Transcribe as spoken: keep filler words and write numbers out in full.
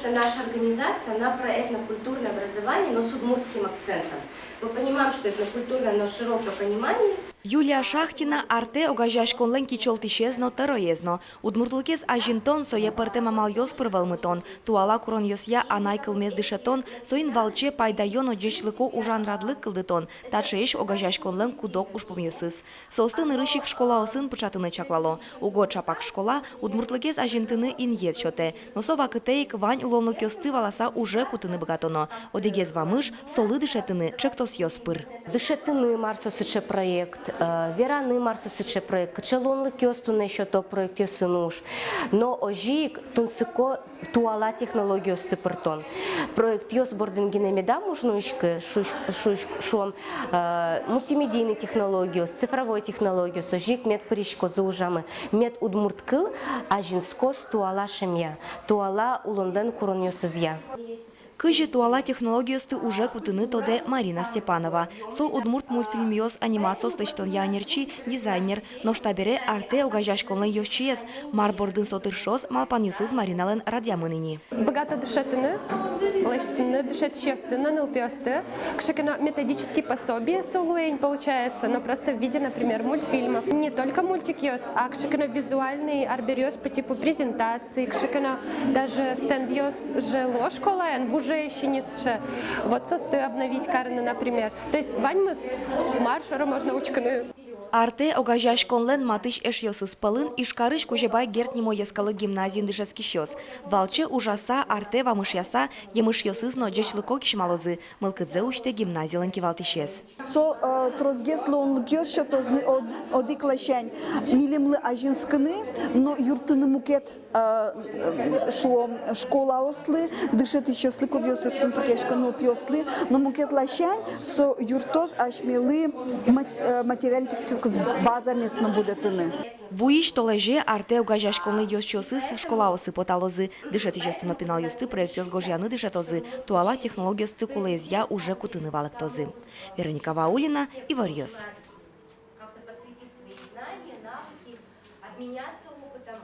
Наша организация, она про этнокультурное образование, но с удмуртским акцентом. Мы понимаем, что этнокультурное, но широкое понимание. Юлия Шахтина «Артэ» огазеяськонлэн кичӧлтӥсез но тӧроез но. Удмуртлыкез азинтон — сое пӧртэм амалъёс пыр вӧлмытон, туала куронъёсъя анай кылмес дышетон, соин валче пайдаё но ӟечлыко ужанрадлык кылдытон — таӵеесь огазеяськонлэн куд-ог ужпумъёсыз. Соосты нырысь ик школаосын пыӵатыны чаклало. Уго ӵапак школа удмуртлыкез азинтыны инъет сётэ, но со вакытэ ик вань улонлыкъёсты валаса уже кутыны быгатоно. Одӥгез вамыш — солы дышетыны ӵектосъёс пыр. Дышетыны, мар со сыӵе проект, э, вераны, мар со сыӵе проект, кыӵе луонлыкъёс туннэ сёто проектъёсын уж. Но озьы ик тунсыко туала технологиосты пыртон. Проектъёс бордын гинэ медам уж нуиськы, шуиськ-, шуиськ-, шуом, э, мультимедийный технологиос, цифровой технологиос, озьы ик мед пыриськозы ужамы. Мед удмурт кыл азинскоз туала шемья, туала улонлэн куронъёсызъя. Кызьы туала технологиосты уже кутыны, тодэ Марина Степанова. Со удмурт мультфильмъёс, анимациос лэсьтонъя ӧнерчи, дизайнер. Нош табере «Артэ» огазеяськонлэн ёзчиез. Мар бордын со тыршоз, малпанъёсыз Мариналэн радъямын ини. Быгато дышетыны, лэсьтыны дышетӥсьёсты но нылпиосты. Кыӵе ке но методический пособие со луэ ини, получается, но просто в виде, например, мультфильмов. Не только мультикъёс, а кыӵе ке но визуальный арбериос по типу презентации, кыӵе ке но даже стендъёс же луо школаын, вужеысь ини сыӵе. Вот соосты обновить карыны, например. То есть ваньмыз, мар шоры можно учкыны. «Артэ» огазеяськонлэн матысь эшъёсыз пӧлын Ижкарысь Кузебай Герд нимо йӧскалык гимназиын дышетскисьёс. Валче ужаса, «Артэ» вамышъяса, емышъёсыз но ӟечлыко кисьмалозы, мылкыдзэ усьтэ гимназилэн кивалтӥсез. Со, э, тросгес луонлыкъёс сётоз ни од-, одӥг ласянь милемлы азинскыны но юрттыны мукет, э, шуом, школаослы, дышетӥсьёслы, кудъёсыз тунсыкъясько нылпиослы, но мукет ласянь со юрттоз асьмелы мат-, э, материально-технической базамес но будэтыны. Вуись толэзе «Артэ» огазеяськонлэн ёзчиосыз школаосы поталозы, дышетӥсьёсты но пиналъёсты проектъёс гожъяны дышетозы, туала технологиосты кулэезъя уже кутыны валэктозы. Вероника Ваулина, «Иворъёс». Как-то подкрепить свои знания, навыки, обменяться